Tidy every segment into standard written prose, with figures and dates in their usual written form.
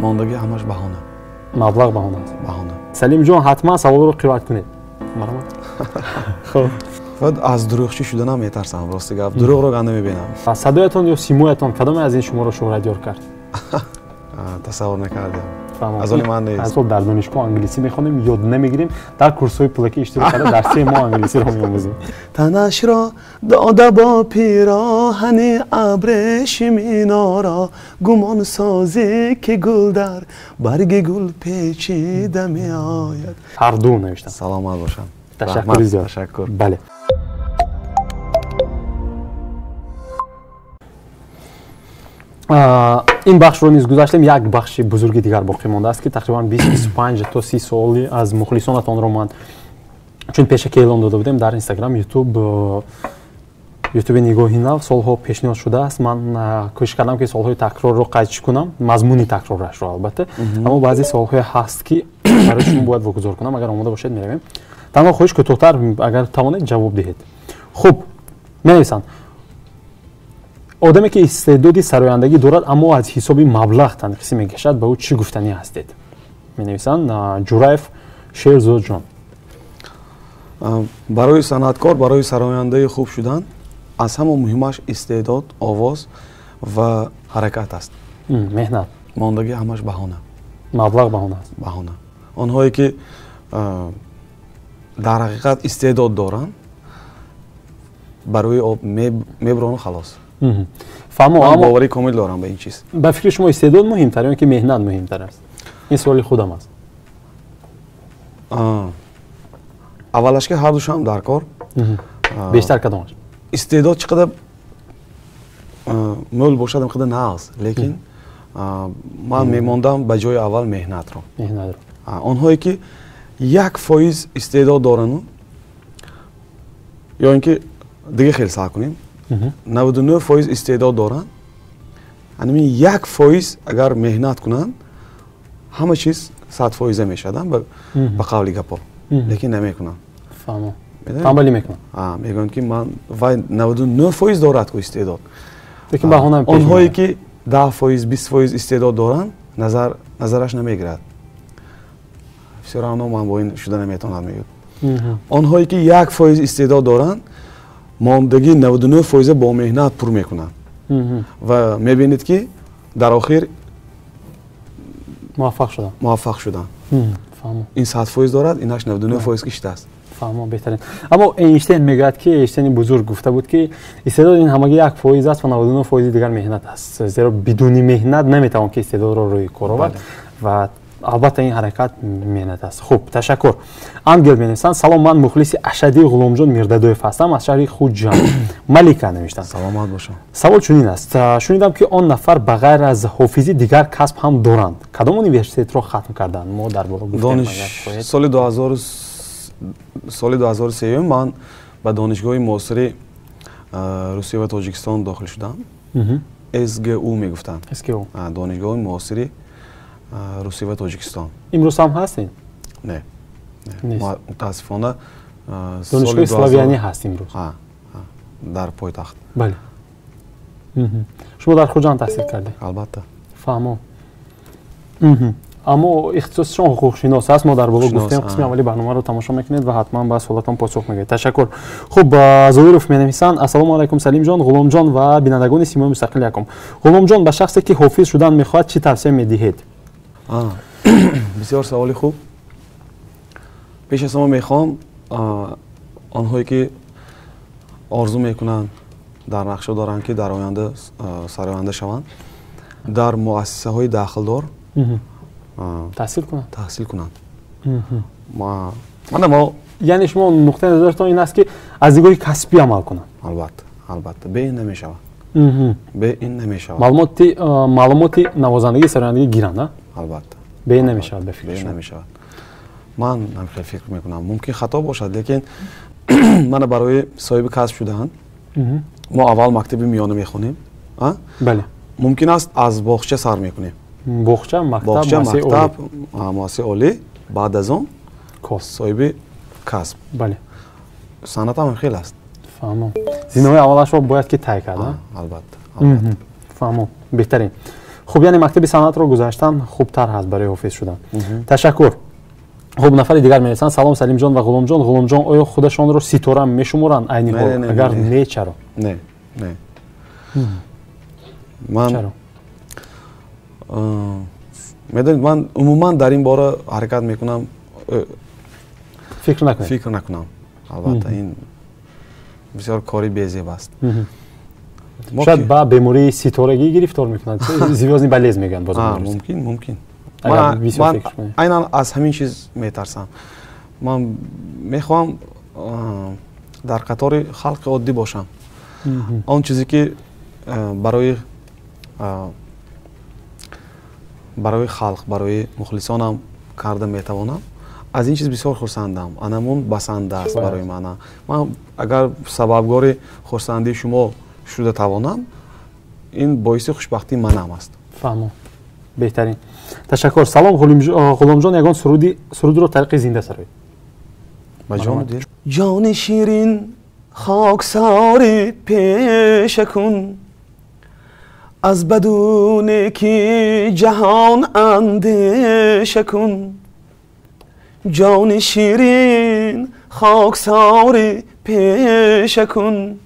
Мондагӣ ҳамаш баҳона. Маблағ баҳона аст. Баҳона. Салимҷон, ҳатман саволро қироат кунед. Марҳамат. Хуб. Аз дурӯғчӣ шуданам метарсам, рости гап. Дурӯғро ганда мебинам. Садоятон ё симоятон кадоме аз ин шуморо шӯҳратёр кард? Тасаввур накардам. Аз они ман нест. Аз сол дар донишгоҳ англисӣ мехонем, ёд намегирем, дар курсҳои пулакӣ иштирок карда дар 3 моҳ англисиро меомӯзем. Танашро дода бо пироҳани абрешими норо, гумон созӣ ки гул дар барги гул печида меояд. Ҳар ду навиштам. Саломат бошам. Ташаккури зиёд. Ташаккур. Бале. Ин бахшро низ гузаштем. Як бахши бузурги дигар боқӣ мондааст, ки тақрибан 20-25 то 30 суоли аз мухлисонатонро ман чун пешакӣ эълон дода будем дар Инстаграм, Ютуб, Ютуби Нигоҳи нав солҳо пешниҳод шудааст. Ман кӯшиш кардам, ки солҳои такрорро қайд кунам, мазмуни такрорашро албатта, аммо баъзе суолҳое ҳаст, ки барои шумо бояд вогузор кунам. Агар омода бошед, меравем. Танҳо хоҳиш, кӯтоҳтар агар тавонед ҷавоб диҳед. Хуб, менависанд: одаме ки истеъдоди сарояндагӣ дорад, аммо аз ҳисоби маблағ танқисӣ мекашад, ба ӯ чӣ гуфтанӣ ҳастед? Менависанд Ҷураев Шерзодҷон. Барои санъаткор, барои сарояндаи хуб шудан аз ҳама муҳимаш истеъдод, овоз ва ҳаракат аст. Меҳнат. Мондагӣ ҳамаш баҳона. Маблағ баҳона аст. Баҳона. Онҳое ки дар ҳақиқат истеъдод доранд, барои об мебурону халос. Фаҳмо, ман боварии комил дорам ба ин чиз. Ба фикри шумо истеъдод муҳимтар ё ки меҳнат муҳимтар аст? Ин суоли худам аст. Аввалаш ки ҳар душам дар кор. Бештар кадомаш? Истеъдод чӣ қадар мӯл бошад, он қадар нағз, лекин ман мемондам ба ҷои аввал меҳнатро. Меҳнатро. Онҳое ки 1% истеъдод дорану ё ин ки дига хел саъй кунем, 99% истеъдод доранд, ҳамин 1% агар меҳнат кунанд, ҳама чиз 100% мешавад, ба қавли гапо, лекин намекунанд. Фаҳмо. Танбалӣ мекунанд. Мегӯянд ки ман вай 99% дорад ку истеъдод. Лекин баҳона пеш Онҳое ки 10%, 20% истеъдод доранд, назараш намегирад. Всё равно ман бо ин шуда наметавонам, мегӯяд. Онҳое ки 1% истеъдод доранд, мондагӣ 99% бо меҳнат пур мекунанд. Ва мебинед ки дар охир муваффақ шуданд. Муваффақ шуданд. Фаҳмо. Ин 100% дорад, инаш 99% киштааст. Фаҳмо, беҳтарин. Аммо Эйнштейн мегӯяд ки Эйнштейни бузург гуфта буд, ки истеъдод ин ҳамагӣ 1% аст ва 99% дигар меҳнат аст. Зеро бидуни меҳнат наметавон ки истеъдодро рӯи кор овард ва албатта ин ҳаракат меҳнат аст. Хуб, ташаккур. Ангел менависанд: салом, ман мухлиси ашадии Ғуломҷон Мирдадоев ҳастам аз шаҳри Хуҷанд. Малика навиштанд. Саломат бошам. Савол чунин аст: шунидам ки он нафар ба ғайр аз ҳофизӣ дигар касб ҳам доранд. Кадом университетро хатм карданд? Мо дар боло гуфтем, агар хоҳед. Соли 2003 ман ба донишгоҳи муосири Русия ва Тоҷикистон дохил шудам. СГУ мегуфтанд. СГУ. Донишгоҳи муосири Русия ва Тоҷикистон. Имрӯз ҳам ҳастед? Не. Мутаассифона, донишгоҳи славянӣ ҳаст имрӯз. Дар пойтахт. Бале. Шумо дар Хуҷанд таҳсил кардед? Албатта. Фаҳмо. Аммо ихтисосишон ҳуқуқшинос аст. Мо дар боло гуфтем, қисми аввали барномаро тамошо мекунед ва ҳатман ба суолатон посух мегӯед. Ташаккур. Хуб, Зоиров менависанд: ассалому алайкум, Салимҷон, Ғуломҷон ва бинандагони Симои мустақил якум. Ғуломҷон, ба шахсе ки ҳофиз шудан мехоҳад чӣ тавсия медиҳед? Бисёр саволи хуб. Пеш аз ҳама мехоҳам онҳое ки орзу мекунанд, дар нақша доранд ки дар оянда сароянда шаванд, дар муассисаҳои дахлдор таҳсил кунанд. Таҳсил кунанд. Мана мо Яъне шумо нуқтаи назаратон ин аст, ки аз нигоҳи касбӣ амал кунанд? Албатта, албатта, бе ин намешавад. Бе ин намешавад. Маълумоти навозандагӣ, сарояндагӣ гиранд, а? Албатта. Бе ин намешавад, ба фикри Бе ин шумо? намешавад. Ман ҳамхел фикр мекунам. Мумкин хато бошад, лекин мана барои соҳиби касб шудан мо аввал мактаби миёна мехонем, а? Бале. Мумкин аст аз боғча сар мекунем. Боғча, мактаб, боғча, муассисаи мактаб, олӣ. Муассисаи олӣ, баъд аз он соҳиби касб. Бале. Санъат ҳам хел аст. Фаҳмом. Зинаҳои аввалашро бояд ки тай кард, а? Албатта, албатта. Фаҳмом. Беҳтарин. Хуб, яъне мактаби санъатро гузаштан хубтар ҳаст барои ҳофиз шудан. Ташаккур. Хуб, нафари дигар менависанд: салом Салимҷон ва Ғуломҷон. Ғуломҷон, оё худашонро ситора мешуморанд айни ҳол? Агар не, чаро? Не, не. Ман медонед, ман умуман дар ин бора ҳаракат мекунам фикр накунам. Фикр накунам. Албатта, ин бисёр кори безеб аст. Шояд ба бемории ситорагӣ гирифтор мекунанд. Звёздный болезнь мегӯянд боз. Мумкин, мумкин. Ман айнан аз ҳамин чиз метарсам. Ман мехоҳам дар қатори халқи оддӣ бошам. Он чизе ки барои халқ, барои мухлисонам карда метавонам, аз ин чиз бисёр хурсандам. Анамун басанда аст барои ман. Ман агар сабабгори хурсандии шумо шуда тавонам, ин боиси хушбахтии манам аст. Фаҳмо, беҳтарин. Ташаккур. Салом Ғуломҷон, ягон сурудро тариқи зинда сароед. Ба ҷону дил. Ҷони ширин хоксори пеша кун, аз бадуне ки ҷаҳон андеша кун. Ҷони ширин хоксори пеша кун,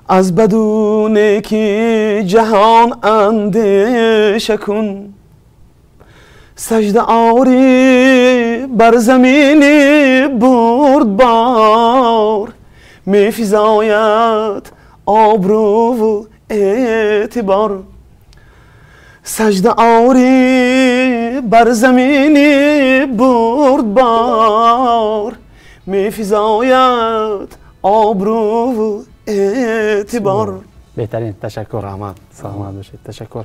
аз бадуне ки ҷаҳон андеша кун. Сажда орӣ бар замини бурдбор, мефизояд обрӯву эътибор. Сажда орӣ бар замини бурдбор, мефизояд обрӯву эътибор. Беҳтарин, ташаккур. Раҳмат. Саломат бошед, ташаккур.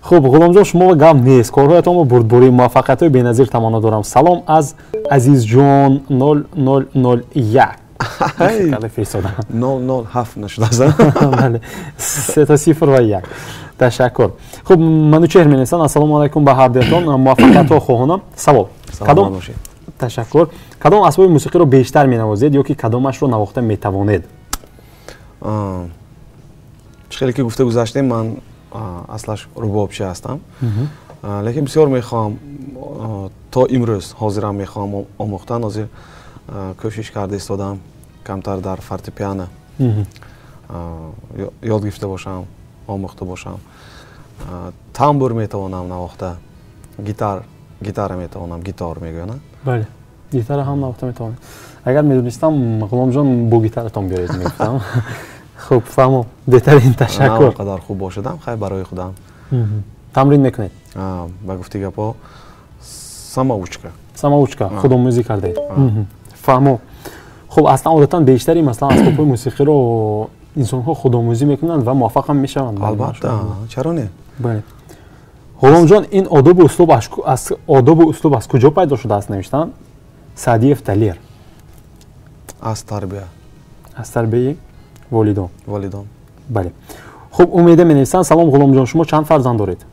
Хуб, Ғуломҷон, шумо гап нест, корҳоятонро бурдборӣ, муваффақиятҳои беназир таманно дорам. Салом аз Азизҷон 0001. 007 нашудааст. Бале, 3 0 ва 1. Ташаккур. Хуб, Манучеҳр менависанд: ассалому алайкум ба ҳардуятон, муваффақиятҳо хоҳонам. Савол: кадом, ташаккур, кадом асбоби мусиқиро бештар менавозед ё ки кадомашро навохта метавонед? Чӣ хеле ки гуфта гузаштем, ман аслаш рубобчи ҳастам, лекин бисёр мехоҳам, то имрӯз ҳозирам мехоҳам омӯхтан. Ҳозир кӯшиш карда истодам камтар дар фортепиано ёд гирифта бошам, омӯхта бошам. Тамбур метавонам навохта, гитара метавонам, гитор мегӯянд. Бале, гитара ҳам навохта метавонед. Агар медонистам, Ғуломҷон, бо гитаратон биёред мегуфтам. Хуб, фаҳмо, беҳтарин, ташаккур. На қадар хуб бошадам, хай, барои худам. Тамрин мекунед? Ба гуфти гапҳо, самоучка. Самоучка, худомӯзӣ кардаед. Фаҳмо. Хуб, аслан одатан бештари, масалан, асбобҳои мусиқиро инсонҳо худомӯзӣ мекунанд ва муваффақ ҳам мешаванд. Албатта, чаро не? Бале. Ғуломҷон, ин одобу услуб аз куҷо пайдо шудааст, навиштанд Саъдиев Далер. Аз тарбия. Аз тарбияи волидон. Волидон. Бале. Хуб, Умеда менависанд: салом Ғуломҷон, шумо чанд фарзанд доред?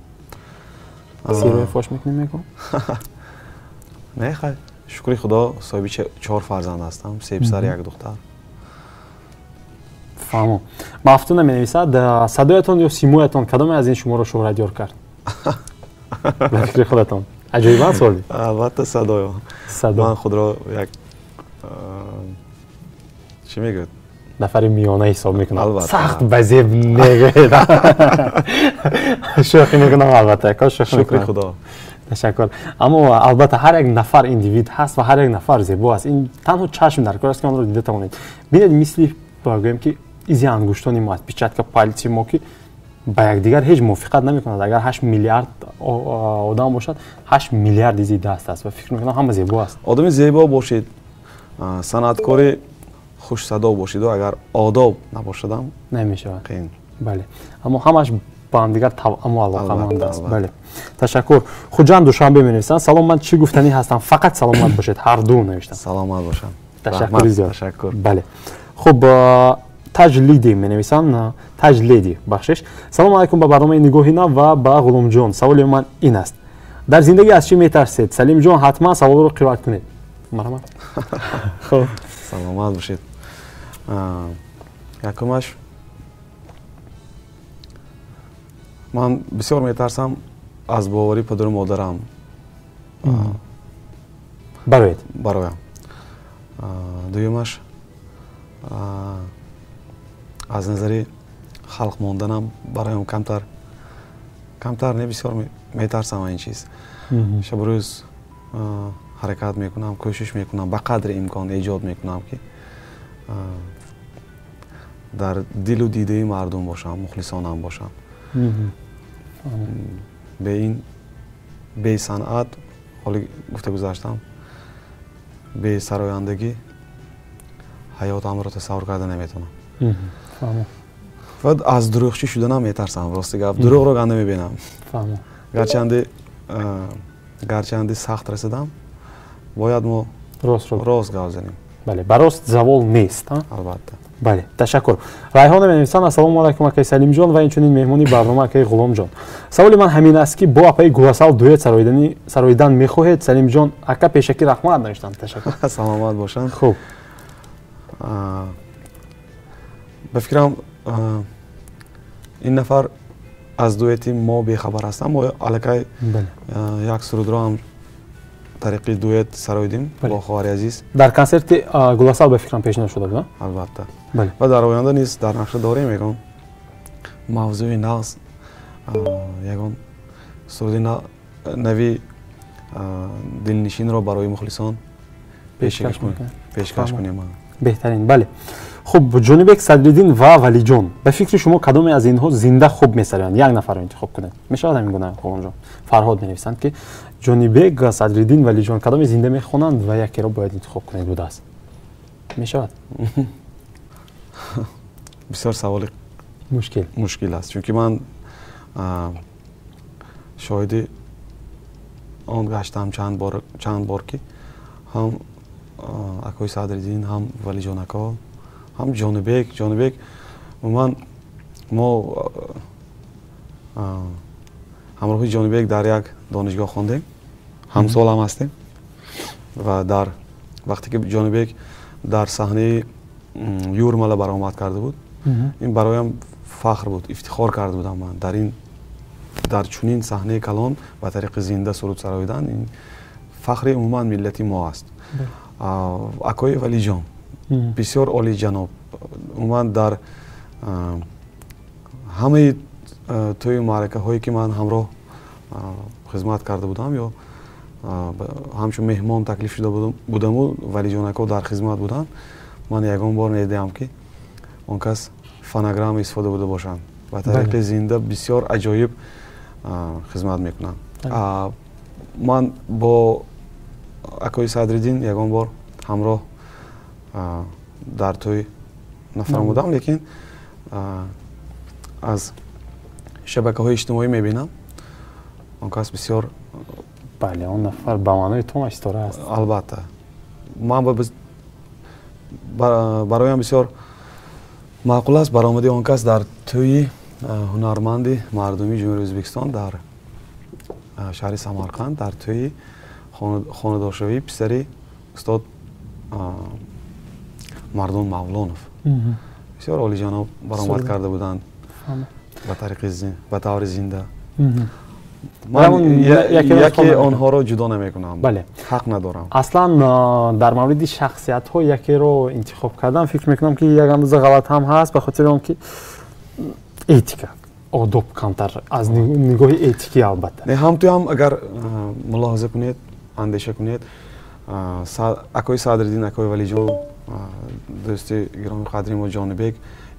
Сирро фош мекунем, мекун. Не, хай, шукри Худо, соҳиби чор фарзанд ҳастам: се писар, як духтар. Фаҳмо. Мафтуна менависад: садоятон ё симоятон, кадоме аз ин шуморо шӯҳратёр кард, ба фикри худатон? Аҷоибан суоли. Албатта, садоё. Ман худро як, чӣ мегӯяд, нафари миёна ҳисоб мекунам, сахт ба зеб негӯед, шӯхӣ мекунам, албатта. Кош шӯхӣ. Шукри Худо. Ташаккур. Аммо албатта ҳар як нафар индивид ҳаст ва ҳар як нафар зебо аст. Ин танҳо чашм дар кор аст, ки онро дида тавонед. Бинед, мисли гӯем ки изи ангуштони мо, отпечатка пальци мо, ки ба якдигар ҳеҷ мувофиқат намекунад. Агар 8 миллиард одам бошад, 8 миллиард изи даст аст ва фикр мекунам, ҳама зебо аст. Одами зебо бошед, санъаткори хушсадо бошиду агар одоб набошадам, намешавад. Қиин. Бале, аммо ҳамаш ба ҳамдигар тавъаму алоқаманд аст. Бале, ташаккур. Хуҷанд, Душанбе менависанд: салом, ман чӣ гуфтанӣ ҳастам, фақат саломат бошед ҳарду, навиштам. Саломат бошам. Ташаккури зиёд. Ташаккур. Бале. Хуб, Таҷлиди менависанд, Таҷледи, бахшиш: салому алайкум ба барномаи Нигоҳи нав ва ба Ғуломҷон. Саволи ман ин аст: дар зиндагӣ аз чӣ метарсед? Салимҷон, ҳатман саволро қироат кунед, марҳамат. Хуб, саломат бошед. Якумаш, Ман бисёр метарсам аз боварии падару модарам. Бароед? Бароям. Дуюмаш, аз назари халқ монданам бароям камтар, камтар не, бисёр метарсам ин чиз. Шабу рӯз ҳаракат мекунам, кӯшиш мекунам, ба қадри имкон эҷод мекунам, ки дар дилу дидаи мардум бошам, мухлисонам бошам. Бе ин, бе санъат, ҳоли гуфта гузаштам, бе сарояндагӣ ҳаётамро тасаввур карда наметавонам. Ва аз дурӯғчӣ шуданам метарсам, рости гап, дурӯғро ганда мебинам. Гарчанде сахт расидам, бояд мо рост гап занем. Бале, ба рост завол нест. Албатта. Бале, ташаккур. Райҳона менависанд: ассалому алайкум, акаи Салимҷон ва инчунин меҳмони барнома, акаи Ғуломҷон. Саволи ман ҳамин аст, ки бо апаи Гуласал дуэт сароидан мехоҳед, Салимҷон ака? Пешакӣ раҳмат навиштанд. Ташаккур. Саломат бошанд. Хуб. Ба фикрам, ин нафар аз дуэти мо бехабар ҳастанд. Мо аллакай як сурудро ҳам тариқи дуэт сароидем бо хоҳари азиз. Дар консерти Гуласал, ба фикрам, пешниҳод шуда буд. Албатта. Ва дар оянда низ дар нақша дорем ягон мавзӯи нағз, ягон суруди нави дилнишинро барои мухлисон пешкаш кунем. Беҳтарин, бале. Хуб, Ҷонибек, Садриддин ва Валиҷон, ба фикри шумо, кадоме аз инҳо зинда хуб месароянд? Як нафарро интихоб кунед, мешавад ҳамин гуна, Ғуломҷон? Фарҳод менависанд, ки Ҷонибек, Садриддин, Валиҷон кадоме зинда мехонанд ва якеро бояд интихоб кунед будааст. Мешавад? Бисёр саволи мушкил. Мушкил аст, чунки ман шоҳиди он гаштам чанд бор, ки ҳам акои Садриддин, ҳам Валиҷон ако, ҳам Ҷонибек. Ҷонибек, умуман, мо ҳамроҳи Ҷонибек дар як донишгоҳ хондем, ҳамсолам ҳастем. Ва дар вақте ки Ҷонибек дар саҳнаи Юрмала баромад карда буд, ин бароям фахр буд, ифтихор карда будам ман. Дар ин, дар чунин саҳнаи калон ба тариқи зинда суруд сароидан, ин фахри умуман миллати мо аст. Акои Валиҷон бисёр олиҷаноб, умуман дар ҳамаи тӯю маъракаҳое ки ман ҳамроҳ хизмат карда будам ё ҳамчун меҳмон таклиф шуда будаму Валиҷон ако дар хизмат буданд, ман ягон бор надидаам, ки он кас фонограмма истифода бурда бошанд. Ба тариқи зинда бисёр аҷоиб хизмат мекунанд. Ман бо акои Садриддин ягон бор ҳамроҳ дар тӯй нафаромудам, лекин аз шабакаҳои иҷтимоӣ мебинам, он кас бисёр Бале, он нафар ба маънои томаш ситора аст. Албатта, ман бароям бисёр маъқул аст баромади он кас дар тӯи ҳунарманди мардумии Ҷумҳурии Ӯзбекистон дар шаҳри Самарқанд, дар тӯи хонадоршавии писари устод Мардон Мавлонов. Бисёр олиҷаноб баромад карда буданд ба тариқи, ба таври зинда. Ман яке онҳоро ҷудо намекунам, ҳақ надорам. Аслан дар мавриди шахсиятҳо якеро интихоб кардан, фикр мекунам, ки як андоза ғалат ҳам ҳаст, ба хотири он ки этика, одоб камтар аз нигоҳи этикӣ, албатта. Не, ҳам туям агар мулоҳиза кунед, андеша кунед, акои Садриддин, акои Валиҷон, дӯсти гироми қадри мо Ҷонибек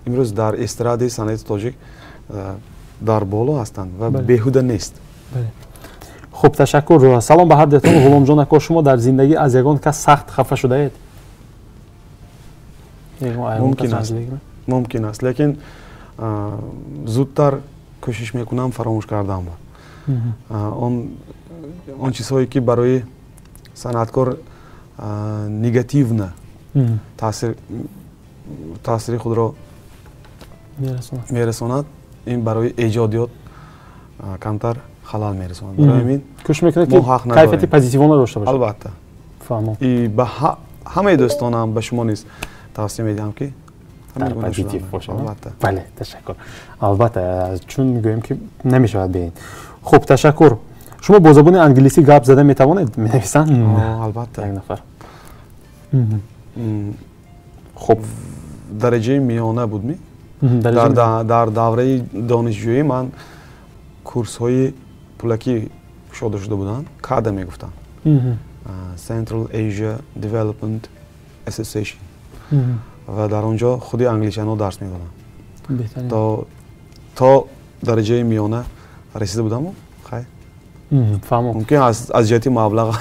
имрӯз дар эстрадаи санъати тоҷик дар боло ҳастанд ва беҳуда нест. Хуб, ташаккур. Салом ба ҳардуятон. Ғуломҷон ако, шумо дар зиндагӣ аз ягон кас сахт хафа шудаед? Мумкин аст, мумкин аст, лекин зудтар кӯшиш мекунам фаромӯш кардан. Он чизҳое ки барои санъаткор негативно таъсири худро мерасонад, ин барои эҷодиёт камтар халал мерасонад. Барои ҳамин кӯшиш мекунед, ки кайфияти позитивона дошта бошед. Албатта. Ба ҳамаи дӯстонам, ба шумо низ тавсия медиҳам, ки Дар позитив бошад. Бале, ташаккур. Албатта, чун гӯем ки намешавад беин. Хуб, ташаккур. Шумо бо забони англисӣ гап зада метавонед? Менависанд? Албатта. Як нафар. Хуб, дараҷаи миёна будми? Дар давраи донишҷӯӣ ман курсҳои пулакӣ кушода шуда буданд, КАДА мегуфтанд. Central Asia Development Association. Ва дар он ҷо худи англичанҳо дарс медоданд. То дараҷаи миёна расида будаму, хай. Фаҳмом. Мумкин аз ҷиҳати маблағ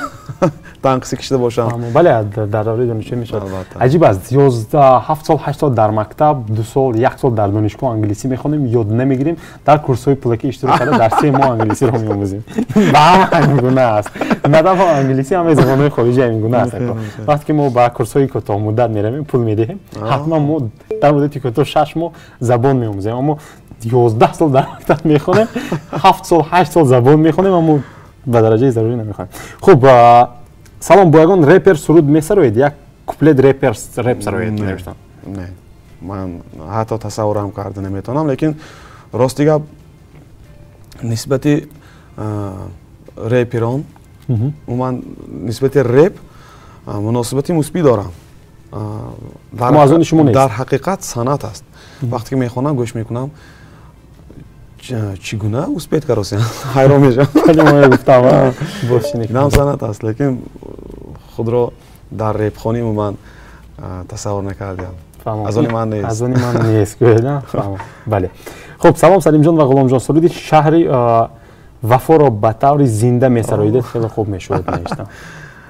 танқисӣ кашида бошам. Бале, дар давраи донишҷӯӣ мешавад. Аҷиб аст, 7 сол, 8 сол дар мактаб, 2 сол, 1 сол дар донишгоҳ англисӣ мехонем, ёд намегирем, дар курсҳои пулакӣ иштирок карда дар 3 моҳ англисиро меомӯзем. Ба ҳама ҳамин гуна аст. На танҳо англисӣ, ҳамаи забонҳои хориҷӣ ҳамин гуна аст. Вақте ки мо ба курсҳои кӯтоҳмуддат меравем, пул медиҳем, ҳатман мо дар муддати кӯтоҳ 6 моҳ забон меомӯзем, аммо 11 сол дар мактаб мехонем, 7 сол, 8 сол забон мехонем, аммо ба дараҷаи зарурӣ намехонем. Хуб, салом, бо ягон репер суруд месароед? Як куплет репер реп сароед, навиштам. Не, ман ҳатто тасаввурам карда наметавонам, лекин рости гап нисбати реперон, умуман нисбати реп муносибати мусбӣ дорам. Дар ҳақиқат санъат аст. Вақте ки мехонам, гӯш мекунам, чӣ гуна успеть каросиям, ҳайрон мешавам. Нам санъат аст, лекин худро дар репхонӣ умуман тасаввур накардам. Аз они ман нест. Аз они ман нест, гӯяд. Бале. Хуб, салом Салимҷон ва Ғуломҷон, суруди шаҳри Вафоро ба таври зинда месароидед, хеле хуб мешуд, навиштам.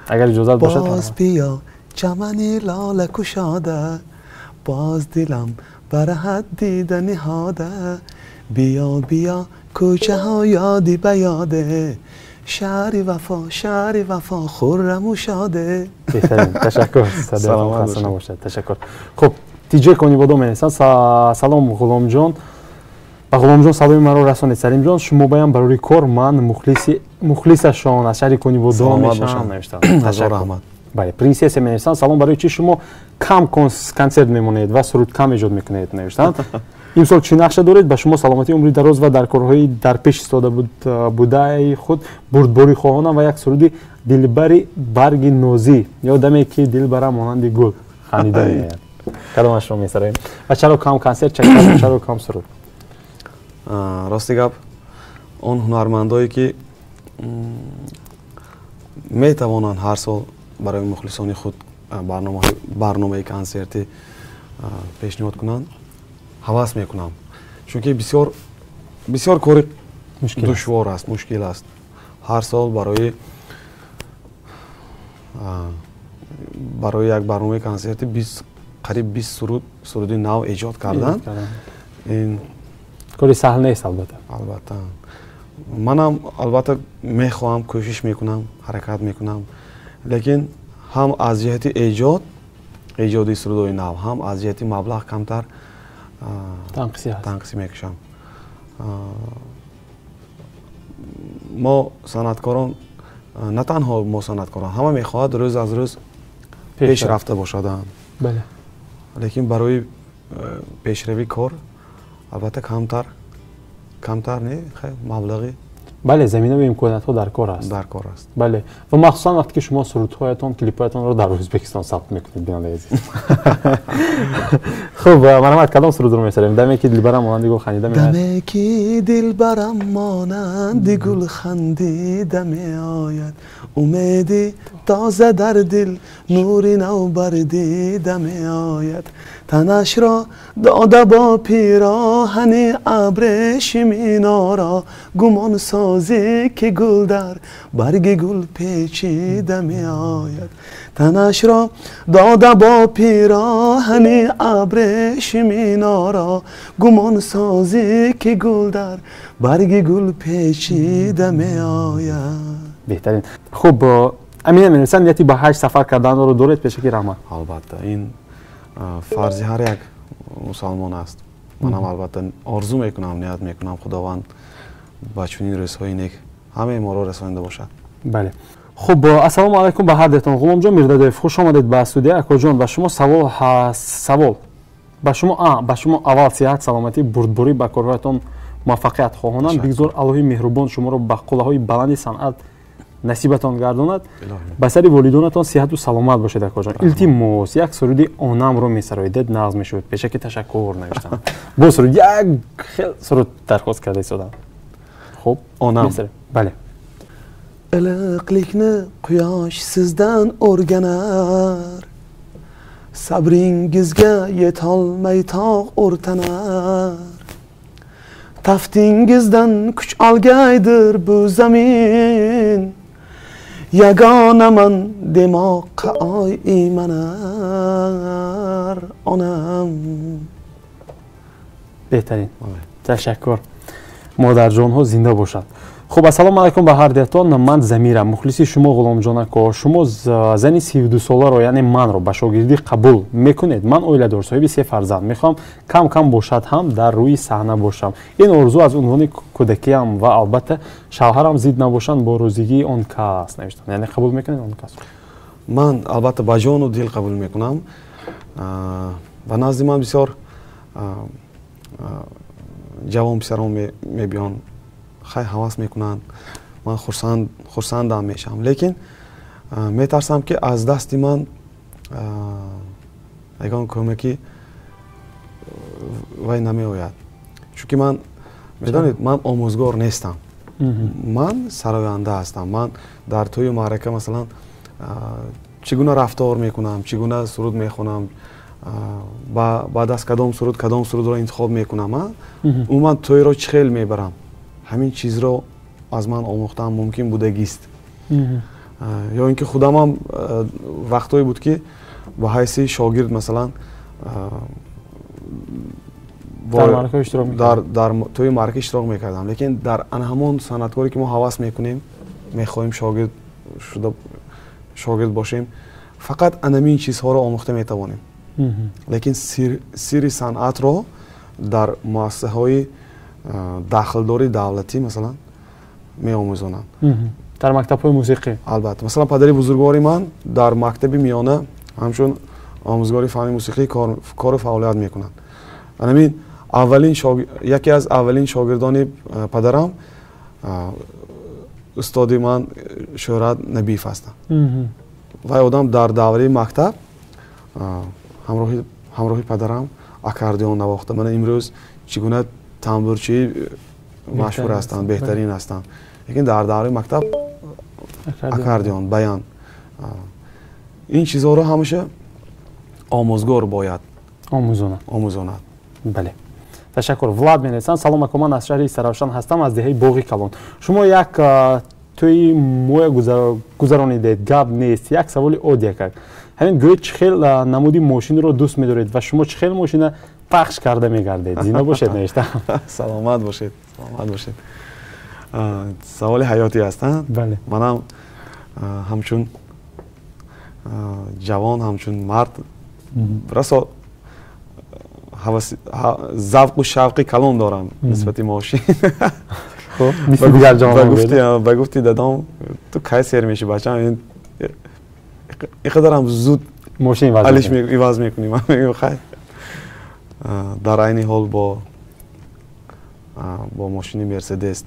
Агар иҷозат бошад. Боз биё чамани лола кушода, боз дилам бараҳат дида ниҳода, биё биё кӯчаҳо ёди ба ёде, шаҳри Вафо, шаҳри Вафо хурраму шоде. Беҳтарин, ташаккур. Саломат хаста набошад, ташаккур. Хуб, Тиҷе Конибодо менависанд: салом Ғуломҷон, ба Ғуломҷон саломи маро расонед. Салимҷон, шумо баям барои кор, ман мухлисашон аз шаҳри Конибодо мешавам, навиштанд. Ҳазор раҳмат. Бале, принсесса менависанд: салом, барои чӣ шумо кам консерт мемонед ва суруд кам эҷод мекунед, навиштанд. Имсол чӣ нақша доред? Ба шумо саломатӣ, умри дароз ва дар корҳои дар пеш истода будаи худ бурдборӣ хоҳонам ва як суруди дилбари барги нозӣ ё даме ки дилбарам монанди гул хандида меояд. Кадомашро месароем? Ва чаро кам консерт, чаро кам суруд? Рости гап, он ҳунармандое ки метавонанд ҳар сол барои мухлисони худ барномаи консертӣ пешниҳод кунанд, ҳавас мекунам, чунки бисёр бисёр кори душвор аст, мушкил аст. Ҳар сол барои як барномаи консертӣ қариб 20 суруди нав эҷод кардан, ин кори саҳл нест. Албатта, албатта манам албатта мехоҳам, кӯшиш мекунам, ҳаракат мекунам, лекин ҳам аз ҷиҳати эҷоди сурудҳои нав, ҳам аз ҷиҳати маблағ камтар танқисӣ мекушам. Мо санъаткорон, на танҳо мо санъаткорон, ҳама мехоҳад рӯз аз рӯз пеш рафта бошад. Лекин барои пешравии кор албатта камтар не, маблағи. Бале, замина ва имкониятҳо дар кор аст. Дар кор аст. Бале, ва махсусан вақте ки шумо сурудҳоятон, клипҳоятонро дар Ӯзбекистон сабт мекунед, бинандаи азиз. Хуб, марҳамат, кадом сурудро месароем? Даме ки дилбарам монанди гул хандида меояд. Даме ки дилбарам монанди гул хандида меояд, умеди тоза дар дил нури нав бар дида меояд, танашро дода бо пироҳани абрешими нора, гумон созӣ ки гул дар барги гул печида меояд, танашро дода бо пироҳани абрешими нора, гумон созӣ ки гул дар барги гул печида меояд. Беҳтарин. Хуб, Амина менависанд, нияти ба ҳаҷ сафар карданро доред? Пешакӣ раҳмат. Албатта, ин фарзи ҳар як мусалмон аст. Манам албатта орзу мекунам, ният мекунам, Худованд ба чунин рӯзҳои нек ҳамаи моро расонида бошад. Бале. Хуб, ассалому алайкум ба ҳар дуятон. Ғуломҷон Мирдадоев, хуш омадед ба студия. Акоҷон, ба шумо савол. Ба шумо аввал сиҳат, саломатӣ, бурдборӣ, ба корҳоятон муваффақият хоҳонам. Бигзор Аллоҳи меҳрубон шуморо ба қуллаҳои баланди санъат насибатон гардонад. Ба сари волидонатон сиҳату саломат бошед, акоҷон. Илтимос, як суруди онамро месароидед, нағз мешуд. Пешаки ташаккур навиштам. Бо суруд як хел суруд дархост карда истодам. Хуб, онам. Бале. Iliqlikni quyosh sizdan o'rganar, sabringizga yetolmay tog' o'rtanar. Taftingizdan kuch olgaydir bu zamin, yagonaman demoqqa oy iymanar onam. Беҳтарин. Ташаккур. Модарҷонҳо зинда бошанд. Хуб, ассалому алайкум ба ҳар дуятон. Ман Замира, мухлиси шумо Ғуломҷон ако. Шумо зани 32 соларо, яъне манро, ба шогирдӣ қабул мекунед? Ман оиладор, соҳиби се фарзанд, мехоҳам кам кам бошад ҳам дар рӯи саҳна бошам. Ин орзу аз унвони кӯдакиам ва албатта шавҳарам зид набошанд, бо розигии он кас навиштам. Яъне қабул мекунед он кас? Ман албатта ба ҷону дил қабул мекунам. Ба назди ман бисёр ҷавон писарон мебиён, хай, ҳавас мекунанд, ман хурсандам мешавам, лекин метарсам, ки аз дасти ман ягон кӯмаки вай намеояд, чунки ман, медонед, ман омӯзгор нестам, ман сароянда ҳастам. Ман дар тӯю маърака, масалан, чӣ гуна рафтор мекунам, чӣ гуна суруд мехонам, баъд аз кадом суруд кадом сурудро интихоб мекунам, умуман тӯйро чӣ хел мебарам, ҳамин чизро аз ман омӯхтан мумкин будагист. Ё ин ки худамам вақтҳое буд, ки ба ҳайси шогирд, масалан, дар тӯи маърака иштирок мекардам, лекин дар ана ҳамон санъаткоре, ки мо ҳавас мекунем, мехоҳем шогирд шуда шогирд бошем, фақат анамин чизҳоро омӯхта метавонем, лекин сирри санъатро дар муассисаҳои дахлдори давлатӣ, масалан, меомӯзонанд. Дар мактабҳои мусиқӣ. Албатта. Масалан, падари бузургвори ман дар мактаби миёна ҳамчун омӯзгори фанни мусиқӣ кору фаъолият мекунанд. Анамин аввалин, яке аз аввалин шогирдони падарам устоди ман Шӯҳрат Набиев ҳастанд. Вай одам дар давраи мактаб ҳамроҳи падарам аккордеон навохта, мана имрӯз чӣ гуна тамбурчии машҳур ҳастанд, беҳтарин ҳастанд, лекин дар давраи мактаб аккордеон, баян, ин чизҳоро ҳамеша омӯзгор бояд омӯзонад. Омӯзонад. Бале, ташаккур. Влад менависанд: «Салом, ако, ман аз шаҳри Истаравшан ҳастам, аз деҳаи Боғи Калон. Шумо як тӯи моя гузаронидед, гап нест. Як саволи оддия кард ҳамин: гӯед, чӣ хел намуди мошинро дӯст медоред ва шумо чӣ хел мошина пахш карда мегардед? Зинда бошед», навишта. Саломат бошед, саломат бошед. Саволи ҳаётӣ аст. Бале. Манам ҳамчун ҷавон, ҳамчун мард расо завқу шавқи калон дорам нисбати мошин. Ба гуфти дадом: «Ту кай сер мешӣ, бачам, ин қадарам зуд мошин иваз мекунӣ?» Ман мегӯям: «Хай, дар айни ҳол бо мошини Мерседес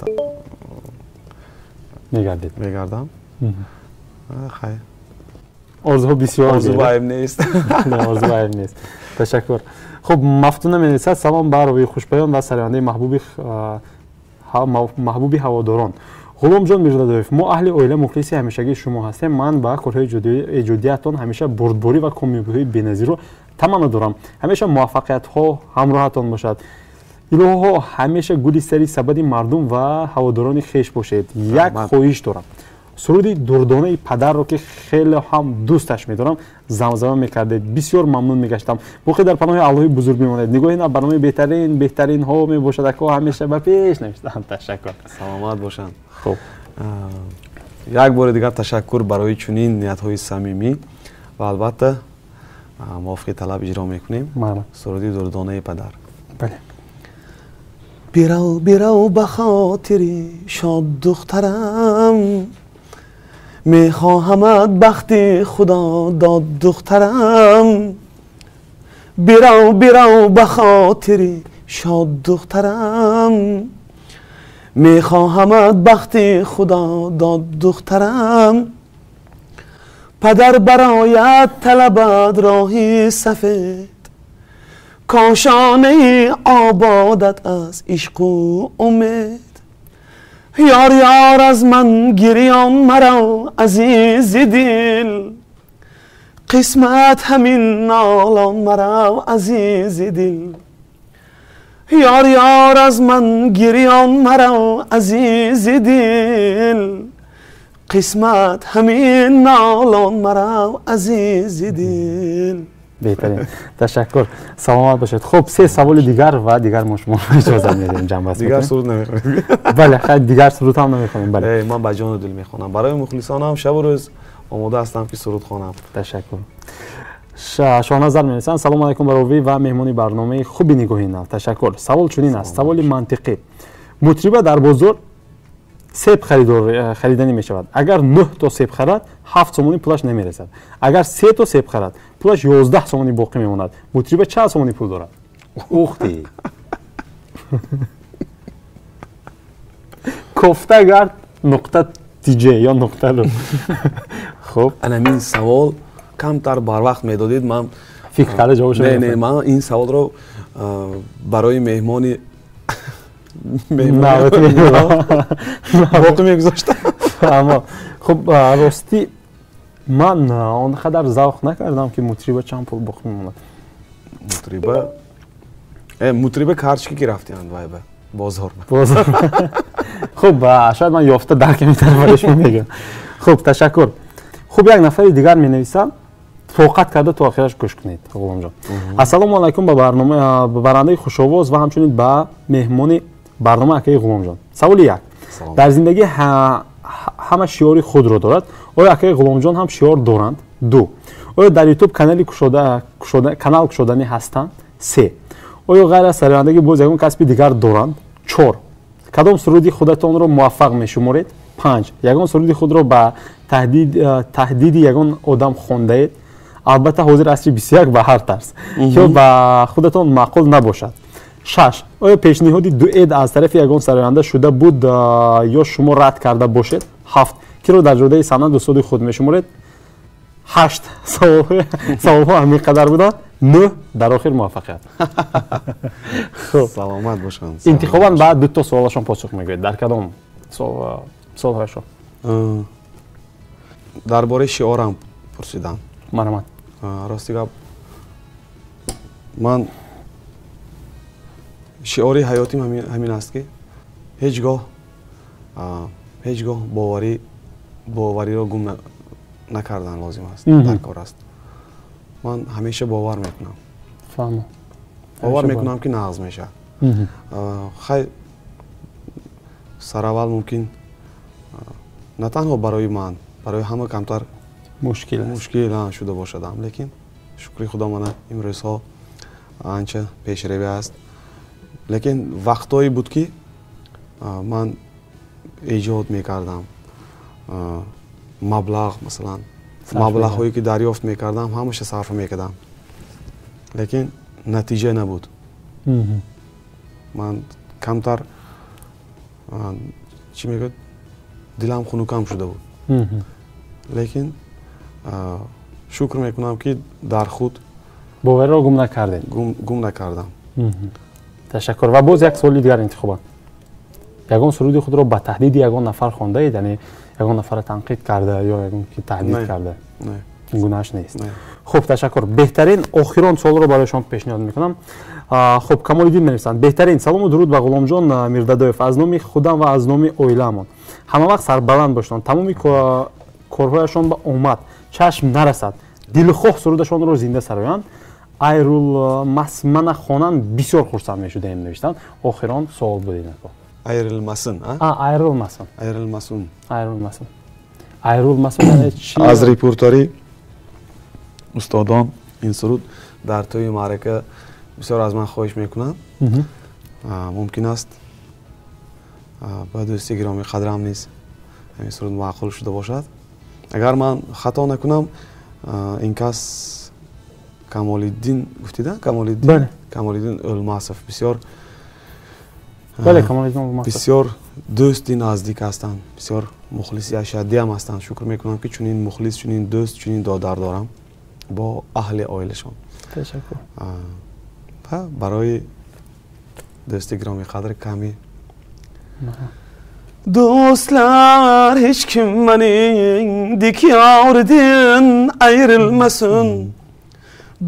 мегардед. Мегардам, хай». Орзуҳо бисёр. Орзу айб нест. Орзу айб нест. Ташаккур. Хуб, Мафтуна менависад: «Салом ба ровии хушбаён ва сарояндаи маҳбуби ҳаводорон Ғуломҷон Мирзадоев. Мо аҳли оила мухлиси ҳамешагии шумо ҳастем. Ман ба корҳои эҷодиятон ҳамеша бурдборӣ ва комёбиҳои беназирро таманно дорам. Ҳамеша муваффақиятҳо ҳамроҳатон бошад. Илоҳо, ҳамеша гули сари сабади мардум ва ҳаводорони хеш бошед. Як хоҳиш дорам: суруди Дурдонаи падарро, ки хеле ҳам дӯсташ медорам, замзама мекардед, бисёр мамнун мегаштам. Боқӣ дар паноҳи Аллоҳи бузург мемонед. Нигоҳи на барномаи беҳтарин беҳтаринҳо мебошад. Ако, ҳамеша ба пеш», навиштаам. Ташаккур. Саломат бошанд. Хуб. Як бори дигар ташаккур барои чунин ниятҳои самимӣ ва албатта мувофиқи талаб иҷро мекунем суруди Дурдонаи падар. Бале. Бирав, бирав, ба хотири шод духтарам, мехоҳамад бахти Худо дод, духтарам. Бирав, бирав ба хотири шод духтарам, мехоҳамад бахти худо дод духтарам. Падар барояд талабад роҳи сафед, кошонаи ободат аз ишқу умед. Ёр, ёр, аз ман гирён маро, азизи дил, қисмат ҳамин нолон маро, азизи дил. Ёр, ёр, аз ман гирён маро, азизи дил, қисмат ҳамин нолон маро, азизи дил. Беҳтарин, ташаккур, саломат бошед. Хуб, се саволи дигар ва дигар мо шумо иҷозат медиҳем ҷамъбаст. Дигар суруд намехонем? Бале, хайр, дигар суруд ҳам намехонем, бале. Ман ба ҷону дил мехонам. Барои мухлисонам шабу рӯз омода ҳастам, ки суруд хонам. Ташаккур. Шоҳназар менависанд: салому алайкум ба ровӣ ва меҳмони барномаи хуби «Нигоҳи нав». Ташаккур. Савол чунин аст, саволи мантиқӣ: мутриба дар бозор себ хариданӣ мешавад. Агар нӯҳ то себ харад, 7 сомонӣ пулаш намерасад. Агар се то себ харад, пулаш 11 сомонӣ боқӣ мемонад. Мутриба чанд сомонӣ пул дорад? Ухти, кофтагард нуқта тж ё нуқта ру. Хуб. Анамин савол камтар барвақт медодид, ман фикр карда ҷавобшо. Не, не, ман ин саволро барои меҳмони боқӣ мегузоштам. Аммо хуб, ростӣ, ман он қадар завқ накардам, ки мутриба чанд пул боқӣ мемонад. Мутриба, мутриба карточка ки рафтианд вай ба бозор. Бозор. Хуб, шояд ман ёфта дар камитар барои шумо мегӯям. Хуб, ташаккур. Хуб, як нафари дигар менависам, тоқат карда то охираш гӯш кунед, Ғуломҷон. Ассалому алайкум ба барнома, ба барандаи хушовоз ва ҳамчунин ба меҳмони барнома акаи Ғуломҷон. Саволи як: дар зиндагӣ ҳама шиори худро дорад. Оё акаи Ғуломҷон ҳам шиор доранд? Ду: оё дар Ютуб канал кушоданӣ ҳастанд? Се: оё ғайр аз сарояндагӣ боз ягон касби дигар доранд? Чор: кадом суруди худатонро муваффақ мешуморед? Панҷ: ягон суруди худро ба таҳдиди ягон одам хондаед? Албатта, ҳозир асри 21, ба ҳар тарз ё ба худатон маъқул набошад. Шаш: оё пешниҳоди дуэт аз тарафи ягон сароянда шуда буд ё шумо рад карда бошед? Ҳафт: киро дар ҷодаи санъат устоди худ мешуморед? Ҳашт. Саволҳо ҳамин қадар буданд. Нӯҳ: дар охир муваффақият. Саломат бошанд. Интихобан ба дуто суолашон посух мегӯед. Дар кадом суолҳояшон? Дар бораи шиорам пурсидам. Марҳамат. Рости гап, ман шиори ҳаётим ҳамин аст, ки ҳеҷ гоҳ, ҳеҷ гоҳ бовариро гум накардан лозим аст, дар кор аст. Ман ҳамеша бовар мекунам, бовар мекунам, ки нағз мешавад. Хай, сараввал мумкин на танҳо барои ман, барои ҳама камтар мушкил. Мушкил шуда бошадам, лекин шукри Худо, мана имрӯзҳо анча пешравӣ аст. Лекин вақтҳое буд, ки ман эҷод мекардам, маблағ, масалан, маблағҳое ки дарёфт мекардам, ҳамаша сарф мекардам, лекин натиҷа набуд. Ман камтар, чӣ мегӯяд, дилам хунукам шуда буд. Лекин шукр мекунам, ки дар худ бовариро гум накардед. Гум накардам. Ташаккур. Ва боз як суоли дигар: интихобан ягон суруди худро ба таҳдиди ягон нафар хондаед, яъне ягон нафарро танқид карда ё ягон ки таҳдид карда? Гунааш нест. Хуб, ташаккур, беҳтарин. Охирон суолро барои шумо пешниҳод мекунам. Хуб, Камолиддин менависанд: беҳтарин. Салому дуруд ба Ғуломҷон Мирдадоев аз номи худам ва аз номи оилаамон. Ҳама вақт сарбаланд бошанд, тамоми корҳояшон ба омад чашм нарасад, дилхоҳ сурудашонро зинда сароянд, айрулмасмана хонанд, бисёр хурсанд мешудаем, навиштанд. Охирон суол буд ин. Айрилмасын. Айрилмасын. Айрилмасун. Айрилмасын, айрилмасун. Аз репертуари устодон ин суруд. Дар тӯи маърака бисёр аз ман хоҳиш мекунанд. Мумкин аст, ба дӯсти гиромӣ қадрам низ ҳамин суруд маъқул шуда бошад. Агар ман хато накунам, ин кас Камолиддин гуфтида, Камолиддин, Камолиддин Ӯлмасов бисёр, бале, Камолиддин Ӯлмасов бисёр дӯсти наздик ҳастанд, бисёр мухлиси ашаддиам ҳастанд. Шукр мекунам, ки чунин мухлис, чунин дӯст, чунин додар дорам бо аҳли оилашон. Ташаккур. Ва барои дӯсти гиромиқадр ками. Do'stlar, hech kim meningdek yordan ayrilmasin.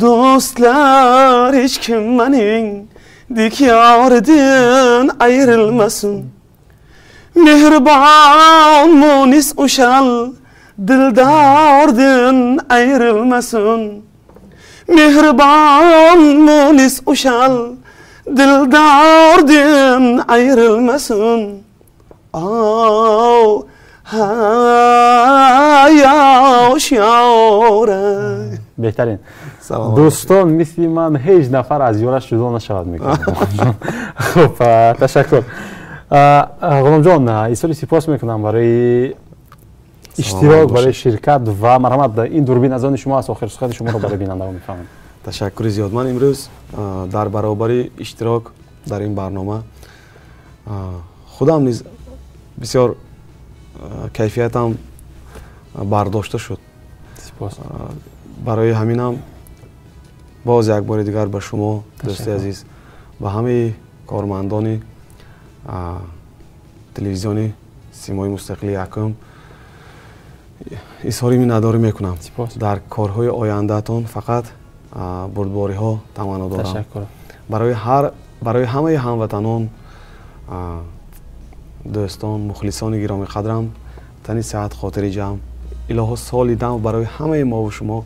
Do'stlar, hech kim meningdek yordan ayrilmasin. Mehribon munis o'shal dildordan ayrilmasin. Mehribon munis o'shal dildordan ayrilmasin. Oh, yosh yora. Беҳтарин. Дӯстон, мисли ман ҳеҷ нафар аз ёраш ҷудо нашавад, мегӯям. Хуб, ташаккур, Ғуломҷон. Изҳори сипос мекунам барои иштирок, барои ширкат ва марҳамат, ин дурбин аз они шумо аст. Охир сухани шуморо барои бинандаҳо мефаҳмам. Ташаккури зиёд. Ман имрӯз дар баробари иштирок дар ин барнома худам низ бисёр кайфиятам бардошта шуд. Барои ҳаминам боз як бори дигар ба шумо, дӯсти азиз, ба ҳамаи кормандони телевизиони Симои Мустақили Якум изҳори миннатдорӣ мекунам. Дар корҳои ояндаатон фақат бурдбориҳо таманно дорам. Барои ҳамаи ҳамватанон, дӯстон, мухлисони гиромиқадрам тани сеҳат, хотири ҷамъ. Илоҳо, соли нав барои ҳамаи мову шумо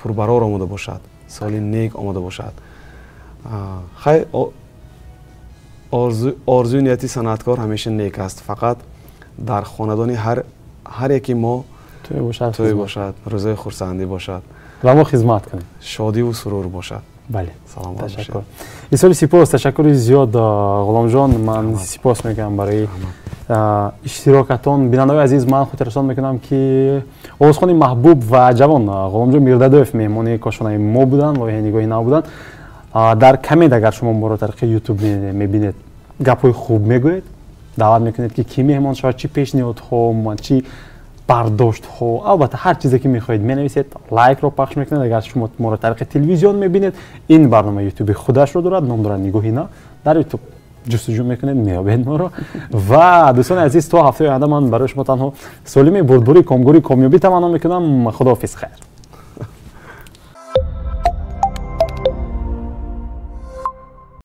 пурбарор омода бошад, соли нек омода бошад. Хай, орзуи нияти санъаткор ҳамеша нек аст. Фақат дар хонадони ҳар яки мо тӯй бошад, рӯзои хурсандӣ бошад ва мо хизмат кунем, шодиву сурур бошад. Бале, ташаккур, изҳори сипос, ташаккури зиёд, Ғуломҷон. Ман сипос мекунам барои иштирокатон. Бинандаҳои азиз, ман хотиррасон мекунам, ки овозхони маҳбуб ва ҷавон Ғуломҷон Мирдадоев меҳмони Кошонаи мо буданд, лоиҳаи «Нигоҳи нав» буданд. Дар коммент, агар шумо моро тариқи Ютуб мебинед, гапҳои хуб мегӯед, даъват мекунед, ки кӣ меҳмон шавад, чӣ пешниҳодҳо, чӣ бардоштҳо, албатта, ҳар чизе ки мехоҳед, менависед, лайкро пахш мекунед. Агар шумо моро тариқи телевизион мебинед, ин барнома Ютуби худашро дорад, ном дорад «Нигоҳи нав». Дар Ютуб ҷустуҷӯ мекунед, меёбед моро. Ва дӯстони азиз, то ҳафтаи оянда ман барои шумо танҳо солимӣ, бурдборӣ, комгорӣ, комёбӣ таманно мекунам. Худоҳофиз, хайр.